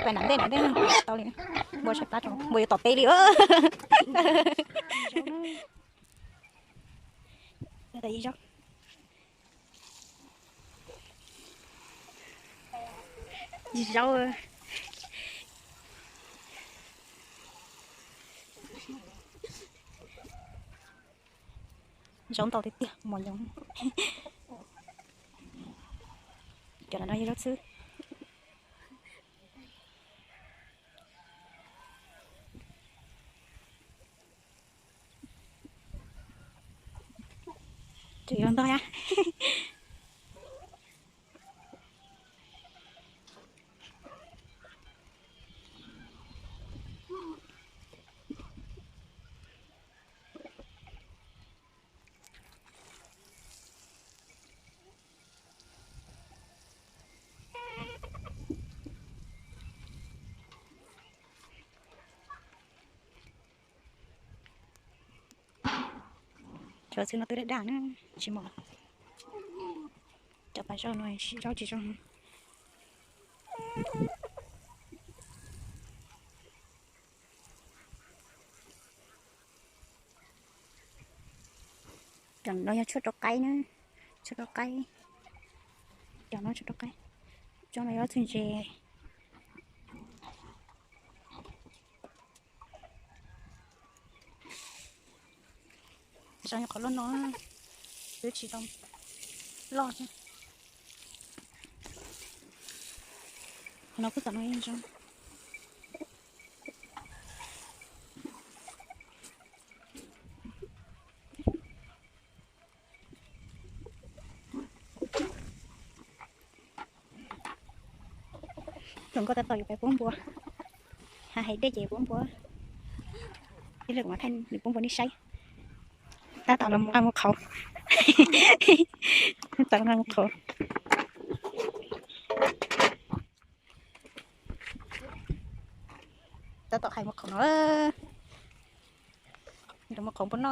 Pais nram ntej nram ntej tau li. Npua tshaib plab rau npua yuav tom teb li. Zaub. Zaub ntau tiag tiag mos nyoos. Cov no yog zaub txhwb. Tseem yuav ntog thiab. Cov txhwb no twb daj daj na, tsis mos. Cov pas zaub no zaub tsis zoo. Cov no yog tshuaj rau qaib na, tshuaj rau qaib. Cov no tshuaj rau qaib, tsob no yog txhwj ntse. Tsob nyuam qhuav loj no, twb tsis tau loj thiab. Qhov no kuj tom no zoo. Tus nkauj tab tom yuav pab pub npua, hais dej ces pub npua. Ib lwm kuv mam thaij nws pub npua nej saib. Tab tom los mus nqa mus qhauv. Tab tom nqa mus qhauv. Tab tom hais mus qhauv no. Mus qhauv npua no.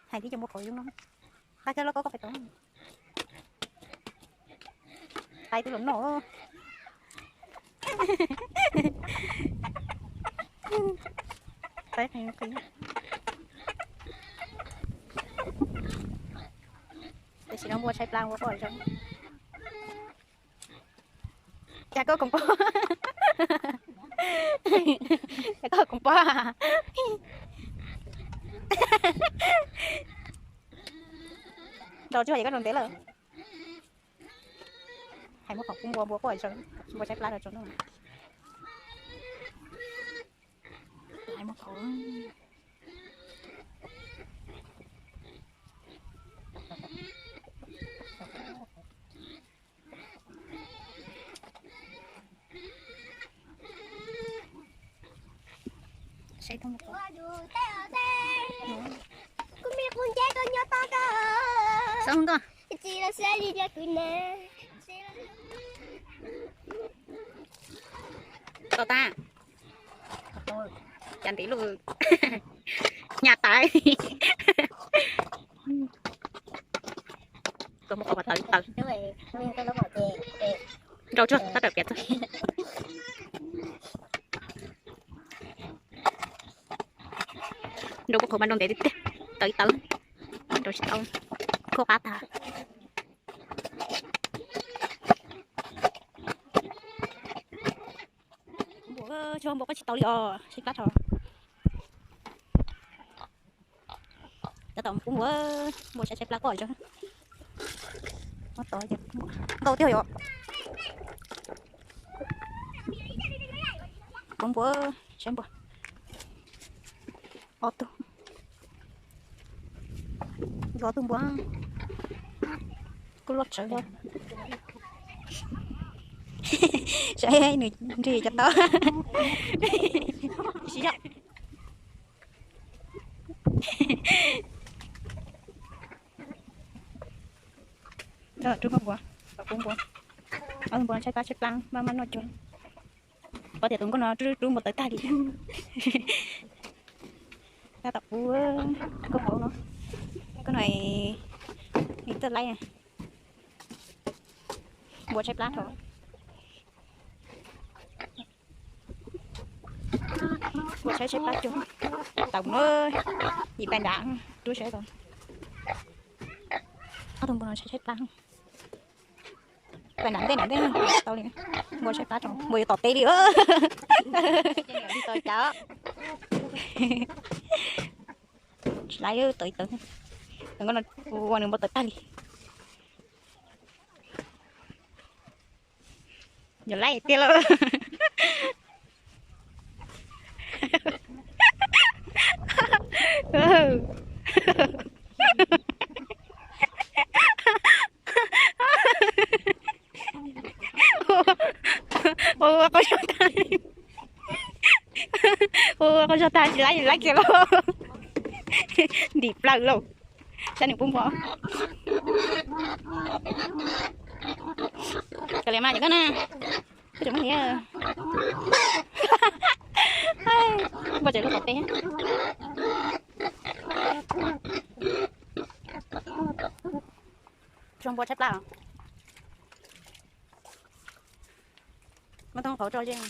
Hais tib co npua qhauv zoo no. Qab thiab loj koj koj pais tau. Qaib twb los noj. Qaib qis qis. Tam sim no npua tshaib plab npua pom zoo. Cas koj koom pog, cas koj koom pog. Nrau tsis yog koj nrau ntev lawm. Hais muab qhov pub npua, npua quaj tsaug, npua tshaib plab rau tsaug no. Hais muab qhov. Saib tau. Kuv me kuv nce koj nyob tos koj. Xav hu nkoj. Tsis los saib li kuv na. Tau tas. Cas ntiv lug nyas tas. Koj muab qhov tawv tawv. Nrau tsuag tab tawm piav txog. Nrau kuj qhov mas nrau ntev tiag tiag, tawv tawv, nrau tsis tau, khuab qab tag. Npua, tshuav npua quaj tsis tau li os, tshaib plab tho. Tab tom pub npua, npua tshaib tshaib plab quaj tsaug. Muab tov ces nkauj tiag yom. Pub npua, saib npua. Ob tug, ob tug npua kuj loj tsawv thiab. Saib nws nrig cov tau. Siv zog. Rub npua, pub npua. Ob tug npua tshaib plab tshaib plab maj maj noj cuag. Pom tias tus nkauj no rub rub npua tawv tag li. Tom kuv koj hauv no, koj no txawj laib, npua tshaib plab rau. Npua tshaib tshaib plab cuag tau na, yim pais nrad rub saib tau. Ob tug npua no tshaib tshaib plab. Pais nrad ntej nrad ntej tau li, npua tshaib plab rau, npua yuav tom teb li. Tsis laib tawv tawv, ua nws npau taws tag li. Yog laib tiag lauj. Ua qau zog tag, ua qau zog tag tsis laib laib kiag lauj. Ntim plaws lauj. Saib nws pub npua. Kav liam mas cov koj na. Koj tseem muaj niam. Npua tseem los tom teb. Zoo npua tshaib plab os. Muab toob qhauv tso yeej.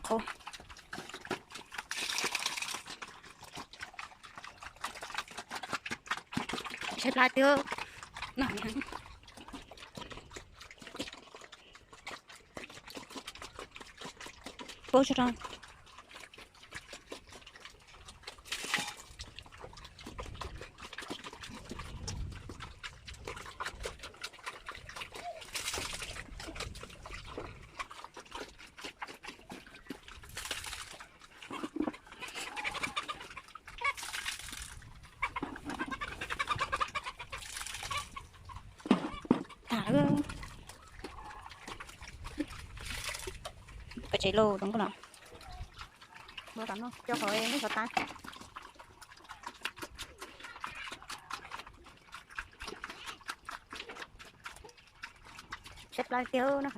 Qhauv. Tshaib plab tiag. Pub tso rau. Tham lawm. Koj tsev lauj, zoo nkauj no. Ua tom no coj qhov neb xov tas. Tshaib plab tiag no.